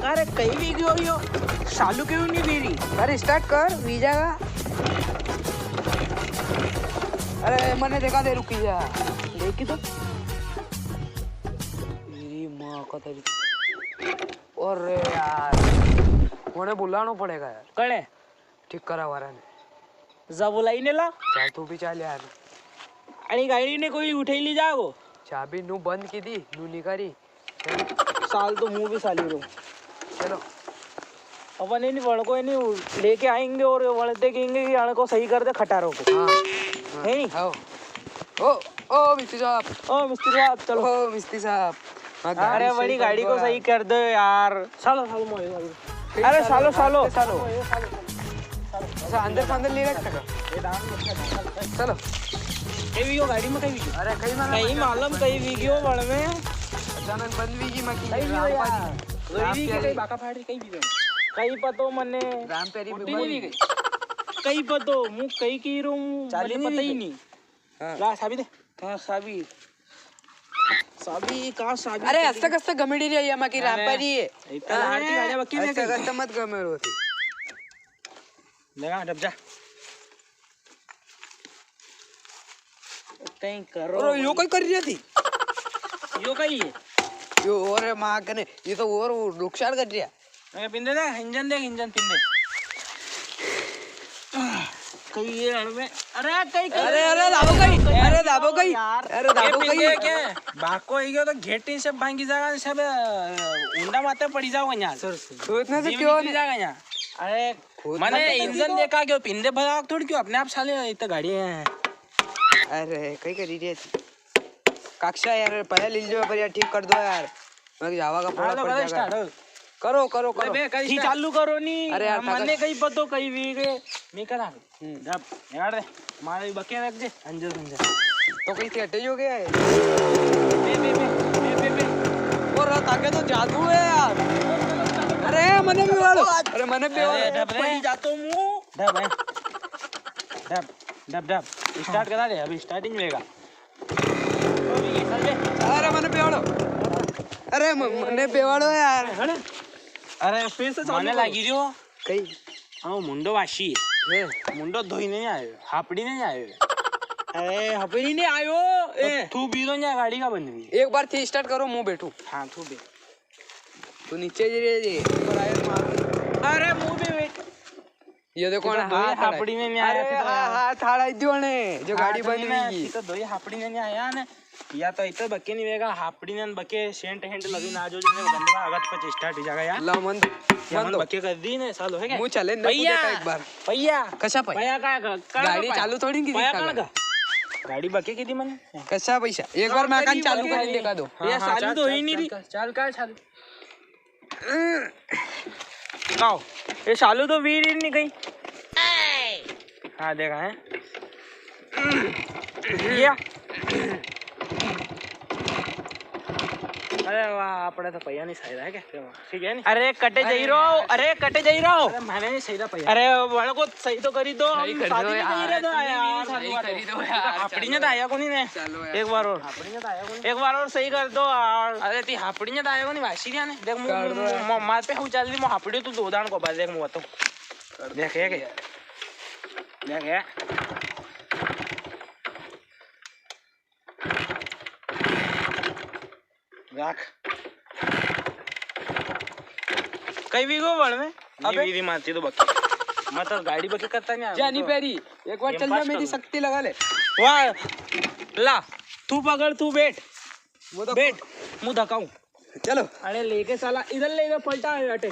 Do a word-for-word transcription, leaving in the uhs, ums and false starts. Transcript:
अरे कई वी गयो यो? चालू क्यों नी वी री? अरे start कर, वी जागा। अरे मने देखा दे, रुकी जा। देखी तो। मेरी माँ का तेरी। अरे यार, उन्हें बुलाना पड़ेगा यार। कणे? ठीक करा वाला ने। जा बुलाई ने ला। चल तू भी चल यार। अरे गाड़ी ने कोई उठाई ली जागो। चाबी नू बंद की दी, नू निकारी। साल तो मुंह भी साली रो। चलो। अपन इन्हीं वण को इन्हीं लेके आएंगे और वण देखेंगे कि आने को सही कर दे खटारों को। हाँ। है नी? हाँ। ओ, ओ, मिस्त्री साहब। ओ, मिस्त्री साहब, चलो। ओ, मिस्त्री साहब। हाँ, अरे, गाड़ी बड़ी सही गाड़ी कर को दो सही यार। कर दो यार। सालो, सालो, मोए, सालो। अरे, सालो, सालो। सालो। अच्छा, अंदर से अंदर ले रख सका। चलो। कई वीगो गाड़ी में, कई वीगो? अरे, कई मालूम, कई मालूम, कई वीगो वण में। अचानक बंद वीगी मकी। कई वीगो यार। राम प्यारी। कई बाका फाड़ रही, कई वीगो। कई पतो मने। राम प्यारी भी बंद वीगी। कई पतो, मु कई की रूं, चाली मने पता ही वीगी। नहीं। हाँ। ला, साबी दे। हाँ, साबी। साबी, का साबी? अरे, हंसता कस्ता गमेड़ी रे, या माकी राम अरे, प्यारी है। इतना हाँ। लाड़ती गाड़ियाँ बक्की में हंसता कस्ता मत गमेड़ो थी। लगा, डब जा। कई करो अरे, यो भाई। कई कर रही थी? यो कई है? यो और माँ कने, ये तो और नुकसान कर रही है। ए, पिंदे देख, इंजन देख, इंजन पिंदे। कई ये हड़ में, अरे, कई, कई, अरे, अरे, दाबो कई, अरे, दाबो कई, यार। अरे, दाबो ये पिंदे कई। क्या? बाको ही गयो तो घेटी से भांगी जागा, सब, अ, उंडा माते पड़ी जाओगा यहाँ। सर, सर। तो इतने से जीव क्यों निकली नहीं? जागा यहाँ। अरे, खुद मने मत इंजन देखा क्यों पिंदे भगा थोड़ी क्यों अपने आप साले इतने गाड़ी है। अरे, कई करी रे। काक्षा यार, पहले लीजो, पर यार, ठीक कर दो यार। मैं जावा का हाँ, पोला तो पड़ करो जाएगा। Start, हो। करो, करो, ले करो। बे, करी start। चालू करो नी। अरे यार, हम मने कई पतो कई वी के। नहीं करा। हम्म। जब यार, मारे बके रख दे, अंजर, अंजर। तो कई थे हटे ही हो गया है। बे, बे, बे। और रात आगे तो जादू है यार। अरे, मने भी वालो। अरे, मने भी वालो। अरे, डब रे। पड़ी जातो मुंह। डब है। Dub, dub, dub. Start करा दे, अभी starting होएगा। अरे मने बेवाड़ो। अरे म-, मने बेवाड़ो यार। अरे फिर से चालू मने करो। लागी रियो। कई? हाँ, मुंडो वाशी है। हैं? मुंडो धोई नी आयो, हापड़ी नी आयो। अरे हापड़ी नी आयो। तो ए। तू भी तो न्या गाड़ी का बंद भी। एक बार थी start करो, मुंह बैठू। हाँ, तू भी। तू नीचे जी रे जी, ऊपर आयो मार। अरे मुंह भी बैठ। ये देखो ना, हाथ हापड़ी में नहीं आया। अरे, हाँ, हाथ हाड़ा दियो ने, जो गाड़ी बंद हुई। तो दोई हापड़ी में नहीं आया ने। या तो इतो बके नहीं वेगा, हापड़ी ने बके सेंट हेंट लगी ना, जो जो गंदवा अगत पे start ही जागा यार। ला मन, या मन मन दो। बके कर दी ने, सालो है क्या? मुंह चले ने, भैया। एक बार। भैया। कशा भाई? भैया का, का, का गाड़ी भाई? चालू थोड़ी की भैया दिखा का? गाड़ी बके की दी मने। कशा पैसा? एक बार मैं कान चालू कर दिखा दो। हाँ, ये हाँ, चालू तो ही नहीं रही। चाल, चाल, चाल। आओ, ये सालू तो वीर ही नहीं गई। हाँ, देखा है। या। अरे वाह, आपने तो पहिया नहीं सही रहा है क्या? ठीक है नहीं? अरे कटे जाई रहो, अरे कटे जाई रहो। अरे मैंने नहीं सही रहा पहिया। अरे वाला को सही तो करी दो, सही कर दो यार। सही करी दो यार। हापड़ी ने तो आया कोनी ने। चलो यार। एक बार और। हापड़ी ने तो आया कोनी। एक बार और सही कर दो यार। अरे ती हापड़ी ने तो आया कोनी, वासी क्या ने? देख मु, मु, मु, मु, मार पे हूँ चल दी, मु हापड़ी तू दो दान को बाद देख मु तो। देख, देख। देख, देख। राख। कई वीगो वण में? अबे। वीरी मारती तो बकी। मैं तो गाड़ी बकी करता नहीं। जानी पैरी, एक बार चल जा, मेरी शक्ति लगा ले। वाह। ला, तू पकड़, तू बैठ। वो तो बैठ, मुंह धकाऊं। चलो। अरे लेके साला, इधर लेके पलटा है अटे।